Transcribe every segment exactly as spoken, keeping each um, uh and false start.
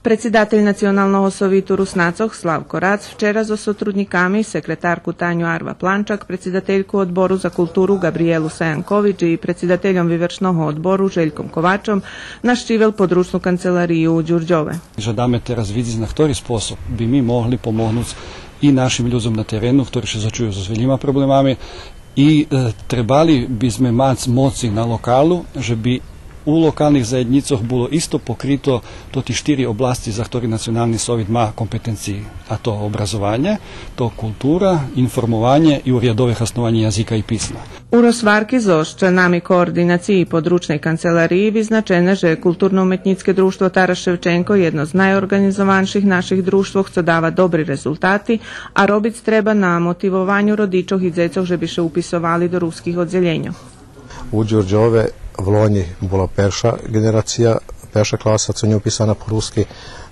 Предсидатель Националного совиту Руснацох Славко Рац вчера зоз сотруднїками, секретарку Таню Арва Планчак, предсидательку Одбору за културу Ґабриєлу Саянкович и предсидательом Вивершного одбору Жельком Ковачом, нащивел подручну канцеларию у Дюрдьове. Жадаме тераз видзиц на хтори способ би ми могли помогнуц и нашим людзом на терену, хтори ше зоочую зоз велїма проблемами, и, е, требали би зме мац моци на локалу, же би у локалних заєднїцох було исто покрито тоти штири обласци за хтори Национални совит ма компетенциї, а то образованє, то култура, информованє и урядове хаснованє язика и писма. У розгварки зоз членами координациї подручней канцелариї визначене же Културно-уметнїцке дружтво Тарас Шевченко єдно з найорґанизованших наших дружтвох, цо дава добри резултати, а робиц треба на мотивованю родичох и дзецох же би ше уписовали до руских оддзелєньох. У Дюрдьове влонї була перша ґенерация, перша класа, цо нє уписана по руски,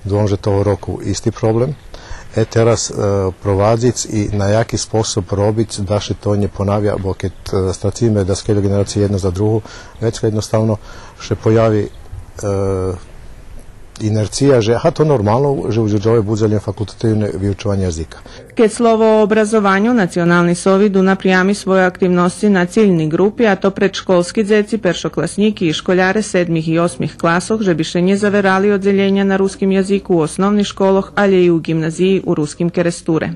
думам же того року исти проблем. Е, тераз, е, провадзиц и на яки способ робиц да ше то нє понавя, бо кед, е, страциме даскельо ґенерациї єдну за другу, вецка єдноставно ше появи, е, инерция же, а то нормално же у Дюрдьове будзе лєм факултативне виучованє язика. Кед слово о образованю, Национални совит унапрями свойо активносци на цильни ґрупи, а то предшколски дзеци, першокласнїки и школяре седмих и осмих класох, же би ше нє заверали оддзелєня на руским язику у основних школох, алє и у ґимназиї у Руским Керестуре.